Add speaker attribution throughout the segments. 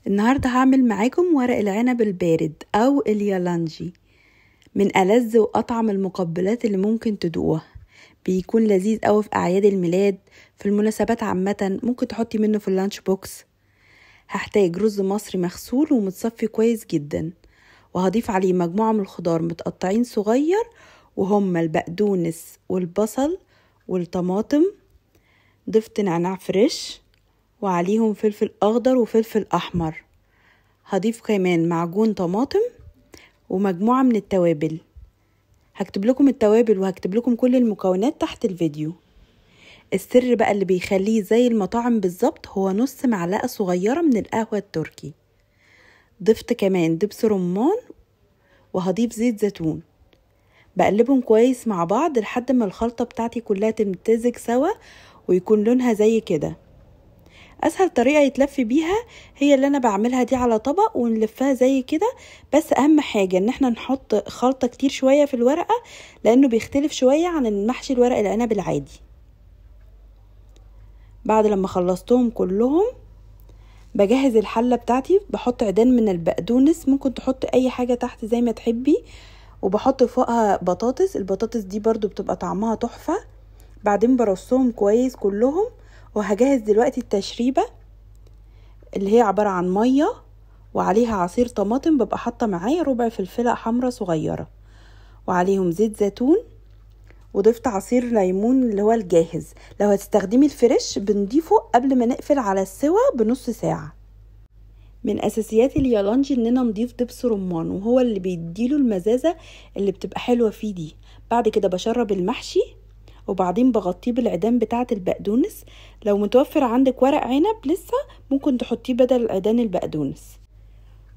Speaker 1: النهاردة هعمل معاكم ورق العنب البارد أو اليالنجي، من ألذ وأطعم المقبلات اللي ممكن تدوقوها. بيكون لذيذ أوي في أعياد الميلاد، في المناسبات عامة، ممكن تحطي منه في ال lunch box. هحتاج رز مصري مغسول ومتصفي كويس جدا، وهضيف عليه مجموعة من الخضار متقطعين صغير، وهم البقدونس والبصل والطماطم. ضفت نعناع fresh وعليهم فلفل أخضر وفلفل أحمر. هضيف كمان معجون طماطم ومجموعة من التوابل. هكتب لكم التوابل وهكتب لكم كل المكونات تحت الفيديو. السر بقى اللي بيخليه زي المطاعم بالظبط هو نص معلقة صغيرة من القهوة التركي. ضفت كمان دبس رمان وهضيف زيت زيتون. بقلبهم كويس مع بعض لحد ما الخلطة بتاعتي كلها تمتزج سوا ويكون لونها زي كده. اسهل طريقة يتلف بيها هي اللي انا بعملها دي على طبق ونلفها زي كده، بس اهم حاجة ان احنا نحط خلطة كتير شوية في الورقة لانه بيختلف شوية عن المحشي الورق العنب العادي. بعد لما خلصتهم كلهم بجهز الحلة بتاعتي. بحط عيدان من البقدونس، ممكن تحط اي حاجة تحت زي ما تحبي، وبحط فوقها بطاطس. البطاطس دي برضو بتبقى طعمها تحفة. بعدين برصهم كويس كلهم. وهجهز دلوقتي التشريبة اللي هي عبارة عن مية وعليها عصير طماطم، ببقى حاطة معايا ربع فلفلة حمرا صغيرة وعليهم زيت زيتون، وضفت عصير ليمون اللي هو الجاهز. لو هتستخدمي الفريش بنضيفه قبل ما نقفل على السوا بنص ساعة. من اساسيات اليالنجي اننا نضيف دبس رمان، وهو اللي بيديله المزازة اللي بتبقى حلوة فيه دي. بعد كده بشرب المحشي وبعدين بغطيه بالعيدان بتاعة البقدونس. لو متوفر عندك ورق عنب لسه ممكن تحطيه بدل عيدان البقدونس.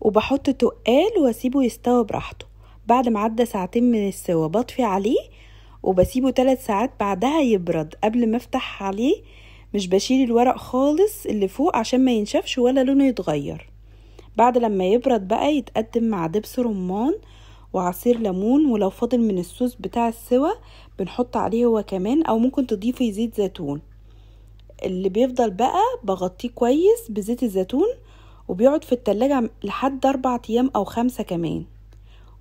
Speaker 1: وبحط تقال واسيبه يستوي براحته. بعد ما عدى ساعتين من السوا بطفي عليه وبسيبه 3 ساعات بعدها يبرد قبل ما افتح عليه. مش بشيل الورق خالص اللي فوق عشان ما ينشفش ولا لونه يتغير. بعد لما يبرد بقى يتقدم مع دبس رمان وعصير ليمون، ولو فاضل من الصوص بتاع السوا بنحط عليه هو كمان، او ممكن تضيفي زيت زيتون. اللي بيفضل بقى بغطيه كويس بزيت الزيتون، وبيقعد في التلاجة لحد 4 ايام او 5 كمان.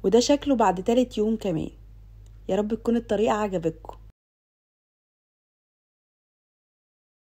Speaker 1: وده شكله بعد 3 يوم كمان. يا رب تكون الطريقة عجبتكم.